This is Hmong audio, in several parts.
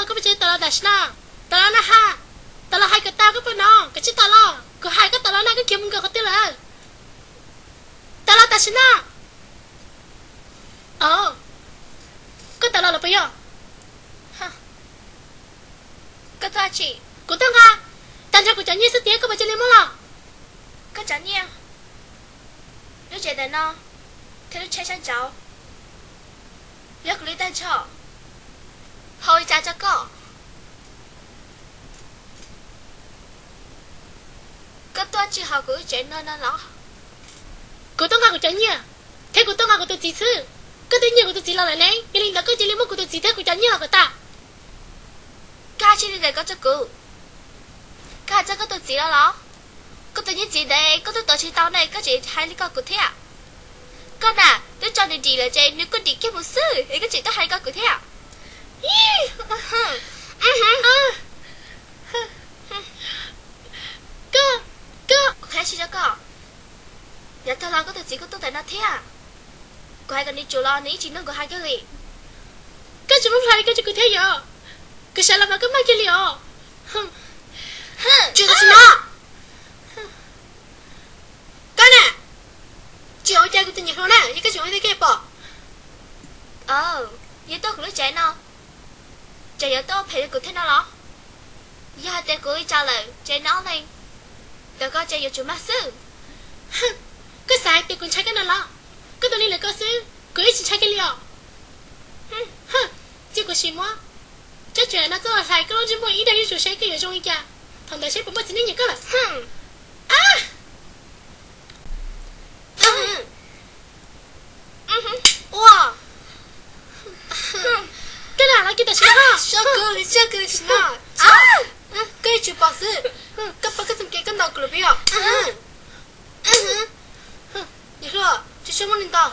Koj puas tseem tawm los tam sim no? Tawm los na ha. Tawm los hais kom tau koj puas hnov, koj tsis tawm los kuv hais koj tawm los na, koj khiav mus nkaum qhov twg lawm? Tawm los tam sim no. Koj tawm los lawm puas yog? Koj tuaj tsi? Kuv tuaj nqa, tag nrho kuv cov nyiaj xwb tiag, koj puas cia li muab los? Koj cov nyiaj, lub tsev ntawm no thiab lub tsheb sab nraud yog kuv li tag nrho. Hau li cas rau koj? Koj tuaj tsis hauv kuv lub tsev no no los? Kuv tuaj nqa kuv cov nyiaj thiab kuv tuaj nqa kuv tus txiv xwb. Koj twb nyiag kuv tus txiv los lawm ne, yog li ntawd koj cia li muab kuv tus txiv thiab kuv cov nyiaj los kom tas. Koj hais tsis li ntawd koj rau kuv? Koj hais txog koj tus txiv los los? Koj tus nyiaj txiv ntawd koj twb tuav tsis tau ne, koj tseem hais li ko kuv thiab? Koj na, twb tso nws dim lawm ces nws kuj dim kiag mus xwb es koj tseem tuaj hais li ko kuv thiab? Kuv qhia tsis rau koj, yav tag los koj tus txiv kuj tuaj ntawm no thiab. Kuv hais kom nws tsum los nws yeej tsis mloog kuv hais kiag li. Koj tsis muab plhus hais li ko rau kuv thiab yom? Kuv sawv los mas koj mag kiag li os. Tsum tam sim no. Koj na, tsis ua cas kuv tus niam hluas na, yog koj tseem ua li koj pom. Yog tuaj kuv lub tsev no, ces yuav tuaj phem rau kuv thiab no los? Yog hais tias kuv li cas lawm ces neb ob leeg ntawm koj ces yuav tsum mag xwb. Koj xav hais tias kuv ntshai koj no los? Koj tus neeg lawm koj xwb, kuv yeej tsis ntshai koj li os. Cia kuv sim muab tsab tsuas no txoj los hlais koj lub ntsej muag ib daim zuj zus seb koj yuav zoo li cas. Thaum ntawd seb puas muaj txiv neej nyiam koj lawm. Koj lam los kiag tam sim no. Koj yuav tsum pom xwb. Koj pom koj txoj me kev koj ntaus kuv lawm puas yog? Niam hluas, tsis txhob muab li ntaus.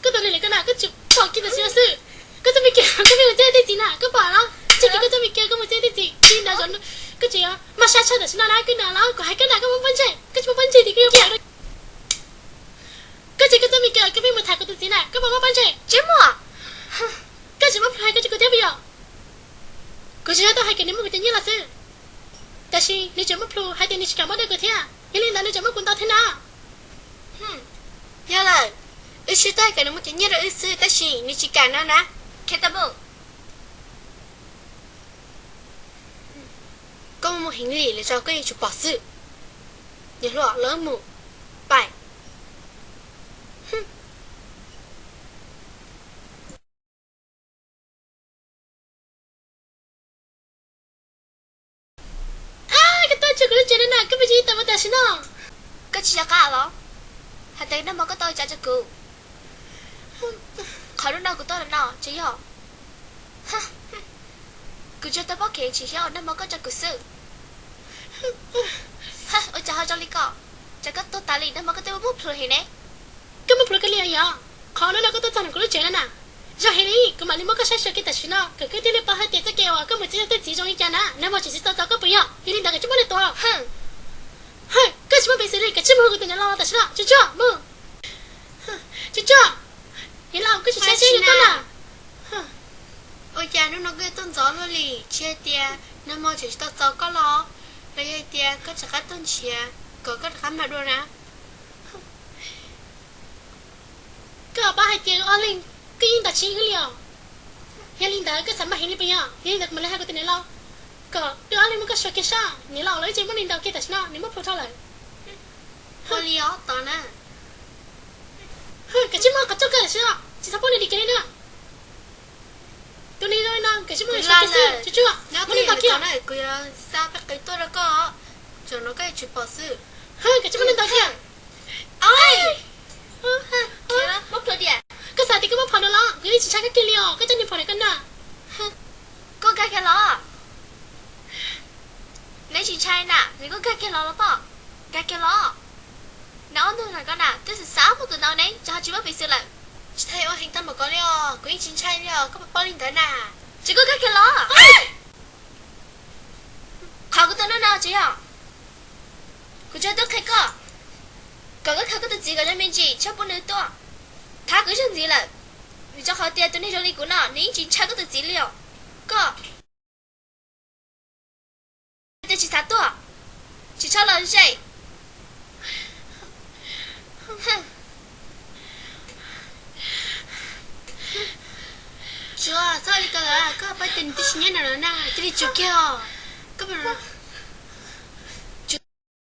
Koj tus neeg lawm koj na, koj tsis pom kiag tam sim no xwb. Koj txoj me kev koj pheej mus txeeb tej txiv na, koj pom los? Tsis kiag koj txoj me kev koj mus txeeb tej txiv li ntawd, koj tseem yuav maj sab tshaj tam sim no na, koj na los kuv hais koj na, koj muab pob ntseg, koj tsis muab pob ntseg ces koj yuav pom. Koj tsis, koj txoj me kev koj pheej mus tham kuv tus txiv na, koj puas muaj pob ntseg? Tsis muaj. Koj tsis muab plhus hais koj tsis kuv thiab puas yog? Kuv tsis yog tuaj hais kom nws muab kuv cov nyiaj los xwb, tab sis nws tseem muab plhus hais tias nws tsis kam muab rau kuv thiab, yog li ntawd nws tseem muab kuv ntaus thiab na. Yog lawm, wb sib tuaj hais kom nws muab cov nyiaj rau wb xwb tab sis nws tsis kam no na. Khiav tau mus. Koj muaj muaj heev li lawm tso, koj yuav tsum pom xwb. Niam hluas, los wb mus. Pais. Koj tuaj tso kuv lub tsev no na, koj puas tsis tawm mus tam sim no? Koj tsis nco qab los? Hais tias nag hmo koj tau tsa rau kuv. Qhov hnub no kuv tuaj no tsis yog. Kuv tsuas tau pob kheev tsis yog nag hmo koj tsa kuv xwb. Ua cas ho zoo li ko? Cas koj tuag tas li, nag hmo koj twb muab plhus heev ne. Koj muab plhus kawg li yog? Qhov hnub no koj tuaj txog ntawm kuv lub tsev no na, zoo heev li, kuv mam li muab koj saib xyuas kiag tam sim no kom koj thiaj li paub hais tias txoj kev uas koj mus txeeb tej txiv zoo li cas na, nag hmo tseem tsis tau txaus koj puas yog? Yog li ntawd koj tsis muab nws tua. Koj tsis muaj peev xwm li, koj tsis muaj hu kuv tus niam laus los tam sim no, tsuag tsuag mus. Tsuag tsuag, niam laus, koj tsis saib seb yog koj na. Ua cas hnub no koj yuav tuaj ntxov luaj li? Tsis hais tias nag hmo tseem tsis tau txaus koj los? Los yog hais tias koj rov qab tuaj nrhiav kom koj rov qab mag dua na? Koj paub hais tias wb ob leeg, koj yeej ntaus tsis wb li os. Yog li ntawd koj xav mag heev li puas yog? Yog li ntawd kuv mam li hais kuv tus niam laus kom wb ob leeg muab koj xyuas kiag saib. Niam laus los ib tse muab nws ntaus kiag tam sim no, nws muab plhus dhau lawm. Ua li os tos na. Koj tsis muab qhov txoj koj tam sim no, tsis txhob pub nws dim kiag li na. Tus neeg zoo li no koj tsis muab nws xyuas kiag xwb, tsuag tsuag muab nws ntaus kiag. Kuv yuav xa peb qws tuaj rau koj, zaum no koj yuav tsum pom xwb. Koj tsis muab nws ntaus kiag. Koj xav tias koj muab phom no los? Kuv yeej tsis ntshai koj kiag li os, koj coj nws phom ntawm koj na. Koj nkag kiag los. Neb tsis ntshai na, neb koj nkag kiag los los pom. Nkag kiag los. Neb ob tug ntawm ko na twb xav xav muab kuv ntaus ne, ces ho tsis muaj peev xwm lawm. Tsis txhob ua heev tag npaum ko li os, kuv yeej tsis ntshai li os, koj puas paub li ntawd na. Ces koj nkag kiag los. Qhov kuv tuaj hnub no tsis yog kuv tsuas tuaj qhia koj kom koj khaws koj tus txiv kom zoo me ntsis, txhob pub nws tuaj. Thab kuv ib zaug ntxiv lawm, vim rau qhov tias tus neeg zoo li kuv no nws yeej tsis ntshai koj tus txiv li os. Koj Tsis xav tuag, tsis txhob los ze. Tsuav, txhob li ko lawm, koj paub tias nws twb tsis nyob ntawm no na, cia li tsum kiag os. Koj